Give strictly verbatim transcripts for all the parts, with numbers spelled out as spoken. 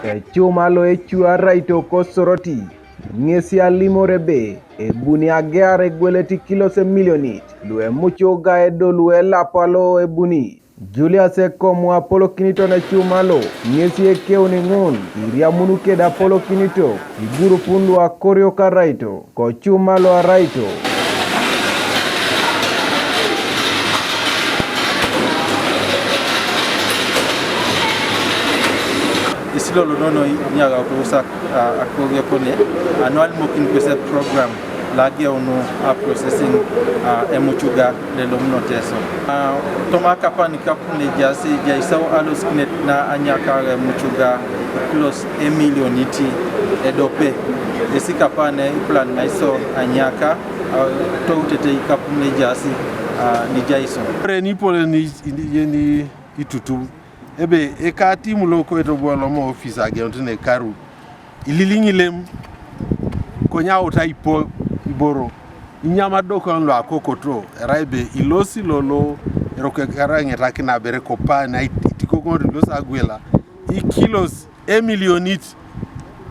Ecuma lo ecuaraito ko Soroti ŋesi alimor ebe ebuni agear egwelet ikilos emilionit lu emucuga edolu elapa lo ebuni. Julius Ekomu apolokiniton ecuma lo ŋesi ekeuni ŋun iriamun keda apolokinito igurupun lu akoriok araito kocuma lo araito. Isilolo nono inyaka kuusa akoge kone anu alimokin kwese program lageunu a processing emucuga lelo muno Teso. Toma kapan ikapun ejaasi ejaisau alosikinet na anyakar emucuga ikilos emilionit ediope. Esi kapan iplan naiso anyaka toutete ikapun ejaasi nijaiso. Ore nipole ni itutum ebe eka timu lo koito bo lomo ofis ageunit ne karu ililiŋ ilem konye auta ipo iboro inyama dokan lo akokoto erai be ilosi lolo erokekara ŋetakina bere kopa na itikokoŋor ilosi agwela ikilos emilionit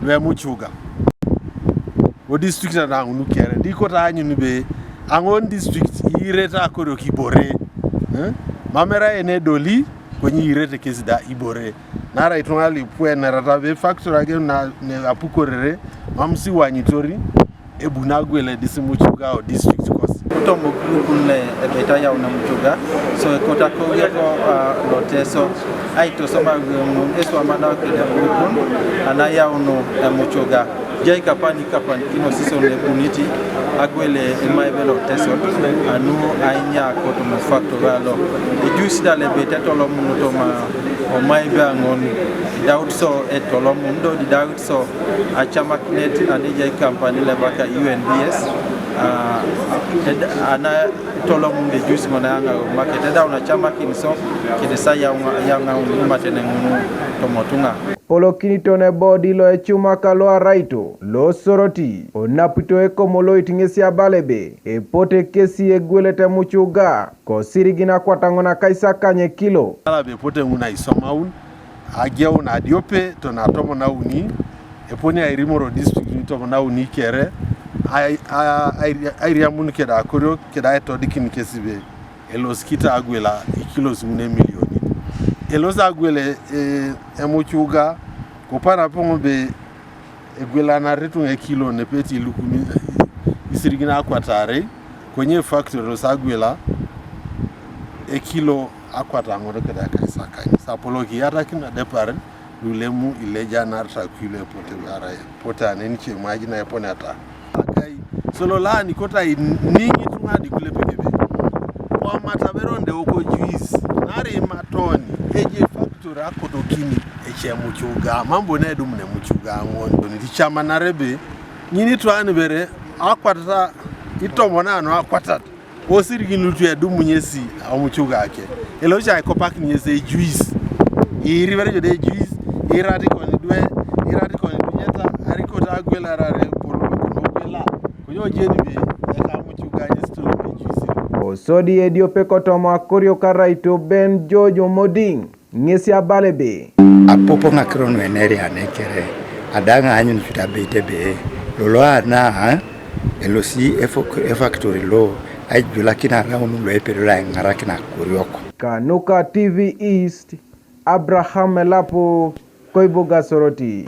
lu emucuga. O district na aŋun kere di kota anyun be aŋon district iirete akoriok ibore. Eh? Mam erai ene edoli konye iirete kesi da ibore. Naarai ituŋa lu ipu enerata be factory ake na ne apukorere mam si iwanyitori ebuni agwel edis emucuga o district kos. Utomo group ne ebeit ayaun emucuga so ekot akoge ko lo Teso aitosom aŋun eswamana kede group ana ayaun emucuga. Jai kapan ikapanikino season ebuniti agwel emaibe lo Teso anu ainya kotum factory alo. Ejuis da lebet etolomun toma omaibe aŋon idaut so etolomun do idaut so acamakinet anejai kampani lebaka U N B S ana etolomun de juis ŋona yaŋa market edaun acamakin so kedesa yaŋa imatene ŋunu tomotuŋa. Polokiniton ebodi lo ecuma kalo araito lo Soroti onapito ekomoloit ŋesi abala ebe epote kesi egwelete emucuga kosirigin akwataŋon akaisakany ekilo. Alabe epote ŋun aisomaun ageun adiope tona tomon auni eponi airimoro district tomon auni kere airiamun keda akoriok keda aitodikin kesi be elosikita agwela ikilos ŋun emilionit. Elosi agwel emucuga kopana poŋ be egwelanare ituŋa ekilo nepeti ilukumi isirigin akwataarei konye factory elosi agwela ekilo akwata ŋun kede akaisakany sapoloki iyatakin adepar lulemu ileja narta kilo epote arai epote anenice maji na eponeta. Akai sololani kota iniŋ ituŋa dikulepekebe wamata beronde woko juis nari matoni eje factory akotokini ecemucuga mambo na edumune mucuga ŋon icama narebe ŋini tuan bere akwatata itomon anu akwatat osirigin lutu edumu ŋesi omucuga ake elosi aikopakin ŋesi ejuis iiribere jo de ejuis iirati koni dwe iirati koni dunyeta arikot agwelarare pololokunogwela konye ojeni be ekamucuga ŋesi tolom ejuis. Kosodi ediope kotoma akoriok araito Ben George Omoding. Ŋesi abala ebe, apopo ŋakiro nueneriane kere adaŋ aanyun cut abeit ebe lolo ana elosi efaktori lo aijulakin araun lo epedori aiŋarakin akoriok. Kanuka T V East, Abraham Elapo, koibuga Soroti.